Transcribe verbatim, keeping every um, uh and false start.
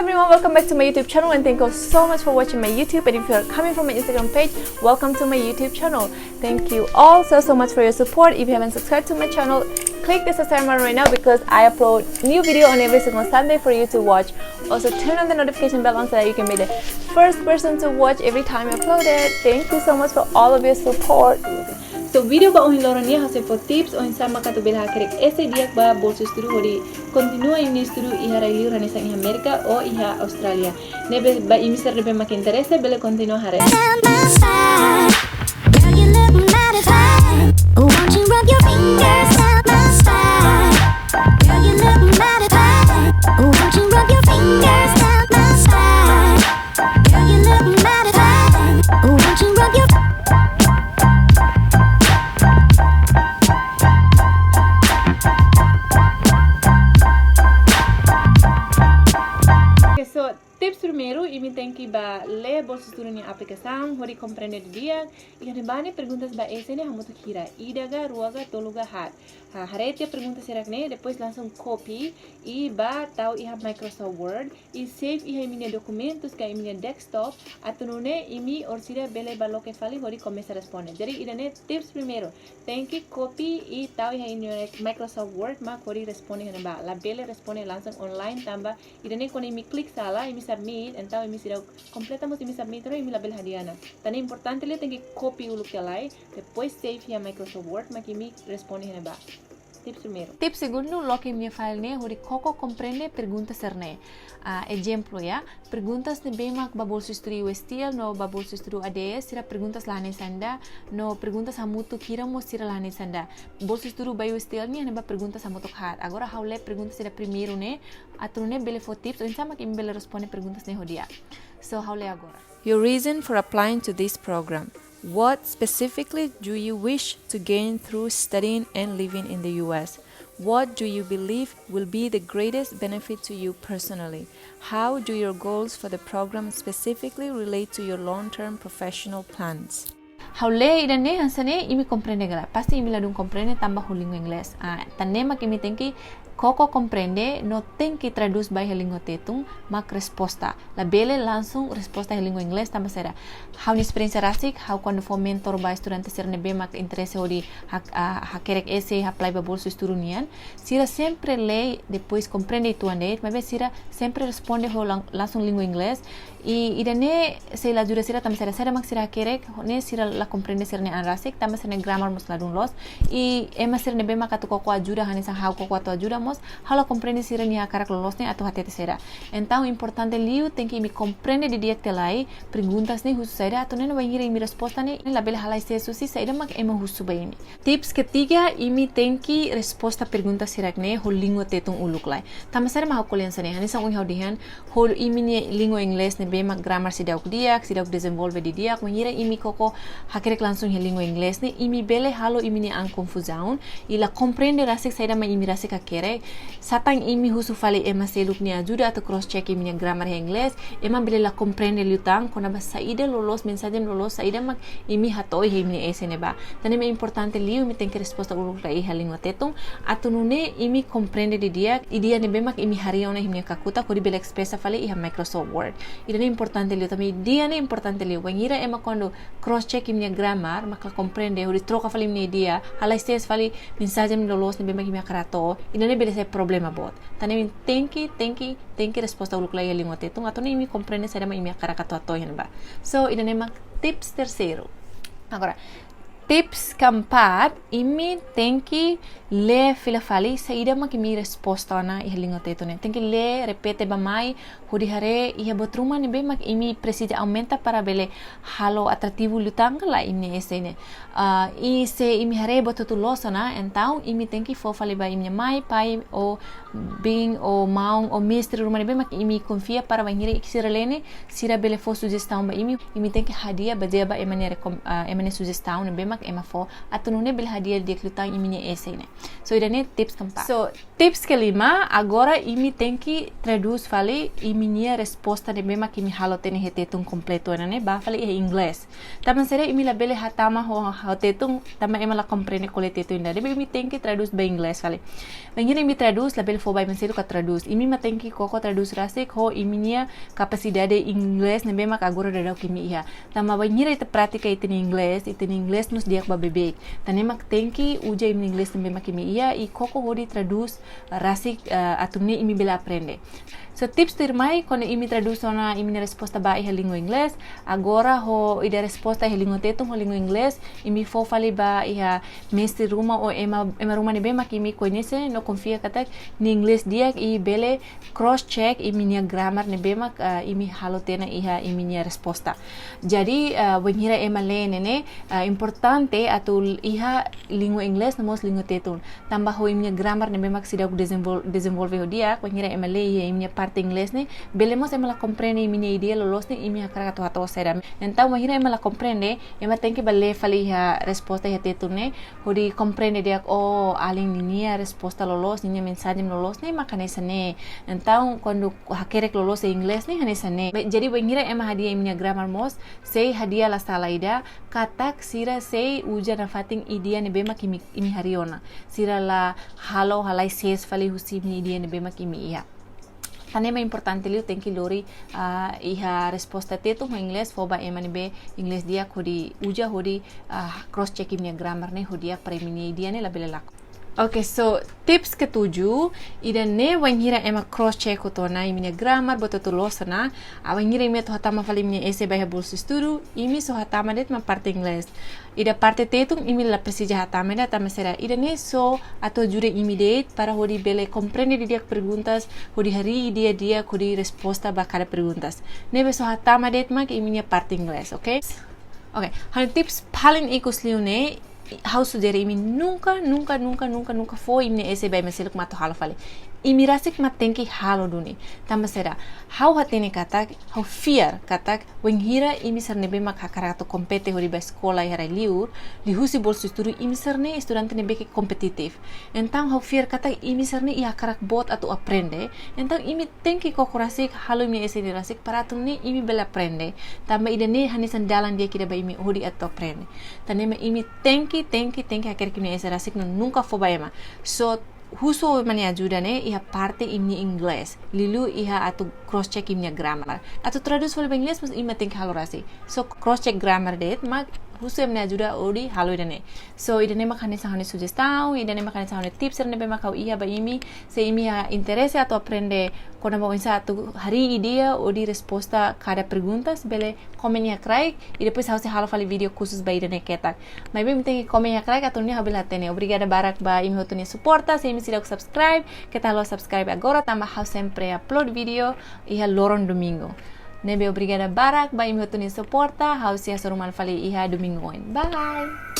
Everyone, welcome back to my YouTube channel, and thank you so much for watching my YouTube. And if you are coming from my Instagram page, welcome to my YouTube channel. Thank you all so, so much for your support. If you haven't subscribed to my channel, click the subscribe button right now because I upload new video on every single Sunday for you to watch. Also, turn on the notification bell on so that you can be the first person to watch every time I upload it. Thank you so much for all of your support. So, vídeo ba ohin loron nian ha'u sei fó tips oinsá mak atu bele hakerek essay di'ak ba bolsu estudu hodi kontinua imi-nia estudu iha rai-liur hanesan iha Amérika ou iha Austrália. Ne'ebé ba imi sira ne'ebé mak interese bele kontinua haree. Side by side. Girl, you look mighty fine. Won't you rub your fingers side by side? Girl, you look mighty fine. Won't you rub your fingers side by side? Girl, you look mighty fine. Won't you rub your... Okay, so tips primeiru, imi tenke bá lee bolsu estudu nia aplikasaun hodi komprende didi'ak. Iha ne'ebá ne'e perguntas ba essay ne'e hamutuk hira, ida ka, rua ka, tolu ka, haat. Ha, haree tiha perguntas sira-ne'e, depois langsung copy i bá tau iha Microsoft Word i save iha imi-nia dokumentus ka imi-nia desktop, atu nune'e imi orsida bele bá loke fali hodi komesa responde. Jadi ida-ne'e tips primeiru, tenke copy i tau iha imi-nia Microsoft Word mak hodi responde iha ne'ebá. Labele responde langsung online tanba ida-ne'e kuandu imi klik sala, imi submit, entaun imi seidauk kompleta mós imi submit, entaun imi labele hadi'a ona. Tan ne'e importante liu tenke copy uluk tiha lai, depois save iha Microsoft Word mak imi responde iha ne'ebá. Tips primeiru. Tips segundu, loke imi-nia file ne'e hodi koko komprende perguntas sira-ne'e. Ah, ezemplu ya, perguntas ne'ebé mak ba bolsu estudu USTL no ba bolsu estudu ADS, sira perguntas la hanesan ida, no perguntas hamutuk hira mós sira la hanesan ida. Bolsu estudu ba USTL nian ne'e ba perguntas hamutuk haat. Agora ha'u lee perguntas sira primeiru ne'e, atu nune'e bele fó tips oinsá mak imi bele responde perguntas ne'e ho di'ak. So, ha'u lee agora. Your reason for applying to this program. What specifically do you wish to gain through studying and living in the U S? What do you believe will be the greatest benefit to you personally? How do your goals for the program specifically relate to your long-term professional plans? Ha'u lee ida-ne'e hanesan ne'e, imi komprende ka lae? Pasti imi ladún komprende tanba ho língua Inglés. Ah, tan ne'e mak imi tenke koko komprende no tenke tradús ba iha língua Tetun mak resposta. Labele langsung resposta iha língua Inglés tanba saida? Ha'u-nia esperiénsia rasik, ha'u kuandu fó mentor ba estudante sira ne'ebé mak interese hodi hak-, ah, hakerek essay, apply ba bolsu estudu nian, sira sempre lee, depois komprende uitoan de'it, maibé sira sempre responde ho lang-, langsung língua Inglés. I ida-ne'e sei la ajuda sira tanba saida, saida mak sira hakerek, ne'e sira la komprende sira-nia an rasik, tanba sira-nia grammar mós ladún loos. I ema sira ne'ebé mak atu koko ajuda, hanesan ha'u koko atu ajuda mós, ha'u la komprende sira-nia hakarak loloos ne'e atu hatete saida. Entaun importante liu tenke imi komprende didi'ak tiha lai perguntas ne'e husu saida, atu nune'e bainhira imi resposta ne'e labele halai sees husi saida mak ema husu ba imi. Tips ketiga, imi tenke resposta perguntas sira-ne'e ho língua Tetun uluk lai. Tanba saida mak ha'u ko'alia hanesan ne'e? Hanesan ohin ha'u dehan, ho imi-nia língua Inglés ne'ebé mak grammar seidauk di'ak, seidauk dezenvolve didi'ak, bainhira imi koko hakerek langsung iha língua Inglés ne'e, imi bele halo imi-nia an konfuzaun, i la komprende rasik saida mak imi rasik hakerek, satán imi husu fali ema seluk nia ajuda atu cross check imi-nia grammar iha Inglés, ema bele la komprende liután kona-ba saida loloos, mensajen loloos saida mak imi hato'o iha imi-nia essay ne'ebá. Tan ne'e mak importante liu imi tenke resposta uluk lai iha língua Tetun, atu nune'e imi komprende didi'ak ideia ne'ebé mak imi harii ona iha imi-nia kakutak hodi bele espresa fali iha Microsoft Word. Ida-ne'e importante liu, tanba ideia ne'e importante liu. Bainhira ema kuandu cross check imi-nia grammar, mak la komprende, hodi troka fali imi-nia ideia, halai sees fali mensajen loloos ne'ebé mak imi hakarak hato'o, ida-ne'e bele sai problema boot. Tan ne'e imi tenke, tenke, tenke resposta uluk lai iha língua Tetun, atu nune'e imi komprende saida mak imi hakarak atu hato'o iha ne'ebá. So, ida-ne'e mak tips terseiru. Agora, tips keempat, imi tenke lee fila fali saida mak imi resposta ona iha língua Tetun ne'e. Tenke lee, repete bá-mai, hodi haree iha buat ruma ne'ebé mak imi presiza aumenta para bele halo atrativu liután ka lae imi-nia essay ne'e. Ah, i se imi haree buat hotu loos ona, entaun imi tenke fó fali ba imi-nia mai, pai, ou biin, ou maun, ou mestre ruma ne'ebé mak imi konfia para bainhira sira lee ne'e, sira bele fó sujestaun ba imi, imi tenke hadi'a bazeia ba ema nia rekom-, ah, ema nia sujestaun ne'ebé mak ema fó, atu nune'e bele hadi'a di'ak liután imi-nia essay ne'e. So, ida-ne'e tips keempat. So, tips kelima, agora imi tenke tradús fali imi-nia resposta ne'ebé mak imi halo tiha ona iha Tetun kompletu ona ne'e, ba fali iha inglés. Tanba sira imi labele hatama ho, ho Tetun, tanba ema la komprende ko'alia Tetun ida. Ne'ebé imi tenke tradús ba inglés fali. Bainhira imi tradús, labele fó ba ema seluk atu tradús. Imi mak tenke koko tradús rasik ho imi-nia kapasidade inglés ne'ebé mak agora daudauk imi iha. Tanba bainhira ita pratika ita-nia inglés, ita-nia inglés mós di'ak ba beibeik. Tan ne'e mak tenke uza imi-nia inglés ne'ebé mak imi iha, i koko hodi tradús rasik, eh, atu nune'e imi bele aprende. So, tips tuirmai, kuandu imi tradús ona imi-nia resposta ba iha língua inglés, agora ho ida resposta iha língua Tetun ho língua inglés, imi fó fali ba iha mestre ruma ou ema, ema ruma ne'ebé mak imi koñese no konfia katak nia inglés di'ak i bele cross check imi-nia grammar ne'ebé mak, eh, imi halo tiha ona iha imi-nia resposta. Jadi, eh, bainhira ema lee ne'e ne'e, eh, importante atu iha língua inglés no mós língua Tetun. Tanba ho imi-nia grammar ne'ebé mak seidauk dezenvol-, dezenvolve ho di'ak, bainhira ema lee iha imi-nia parte inglés ne'e, bele mós ema la komprende imi-nia ideia loloos ne'e imi hakarak atu hato'o saida. Entaun, bainhira ema la komprende, ema tenke ba lee fali iha resposta iha Tetun ne'e, hodi komprende di'ak, oh, alin ninia resposta loloos, ninia mensajen loloos ne'e mak hanesan ne'e. Entaun, kuandu hakerek loloos iha inglés ne'e hanesan ne'e. Be-, jadi, bainhira ema hadi'a imi-nia grammar mós, sei hadi'a la sala ida, katak sira sei uza nafatin ideia ne'ebé mak imi, imi harii ona. Sira la halo halai sees fali husi imi-nia ideia ne'ebé mak imi iha. Tan ne'e mak importante liu, tenke lori, ah, iha resposta Tetun ho inglés, fó ba ema ne'ebé inglés di'ak hodi uza hodi, ah, cross check imi-nia grammar ne'e ho di'ak para imi-nia ideia ne'e labele lakon. Oke, so tips ketujuh, ida-ne'e bainhira ema cross check hotu ona imi-nia grammar, buat hotu loos ona, ah, bainhira imi atu hatama fali imi-nia essay ba iha bolsa estudu, imi só hatama de'it mak parte inglés. Ida parte Tetun imi la presiza hatama ida, tanba sira. Ida-ne'e só atu ajuda imi de'it para hodi bele komprende didi'ak perguntas, hodi harii ideia di'ak, hodi resposta ba kada perguntas. Ne'ebé só hatama de'it mak imi-nia parte inglés, oke? Oke, ha'u-nia tips paling ikus liu ne'e, ha'u sujere imi nunka, nunka, nunka, nunka, nunka fó imi-nia essay ba ema seluk mak atu halo fali. Imi rasik mak tenke halo duni. Tanba sira, ha'u hatene katak, ha'u fiar katak, bainhira imi sira ne'ebé mak hakarak atu kompete hodi ba eskola iha rai-liur, liuhusi bolsa estudu, imi sira-ne'e estudante ne'ebé ke kompetitif. Entaun ha'u fiar katak imi sira-ne'e iha hakarak boot atu aprende. Entaun imi tenke koko rasik, halo imi-nia essay ne'e rasik para atu nune'e imi bele aprende. Tanba ida-ne'e hanesan dalan di'ak ida ba imi hodi atu aprende. Tan ne'e mak imi tenke, tenke, tenke hakerek imi-nia essay rasik no nunka fó ba ema. So, husu ema nia ajuda ne'e iha parte imi-nia inglés. Liuliu iha atu cross check imi-nia grammar. Atu tradús fali ba inglés, mas imi tenke halo rasik. So, cross check grammar de'it, mak husu ema nia ajuda hodi halo ida-ne'e. So, ida-ne'e mak hanesan ha'u-nia sujestaun, ida-ne'e mak hanesan ha'u-nia tips sira ne'ebé mak ha'u iha ba imi, se imi iha interese atu aprende kona-ba oinsá atu harii ideia hodi resposta kada perguntas, bele komen iha kraik, i depois ha'u sei halo fali vídeo khusus ba ida-ne'e ketak. Maibé imi tenke komen iha kraik atu nune'e ha'u bele hatene. Obrigada barak ba imi hotu nia suporta, se imi seidauk subscribe, keta haluha subscribe agora, tanba ha'u sempre upload vídeo iha loron domingu. Ne'ebé obrigada barak ba imi hotu nia suporta, ha'u sei hasoru malu fali iha domingu oin. Bye!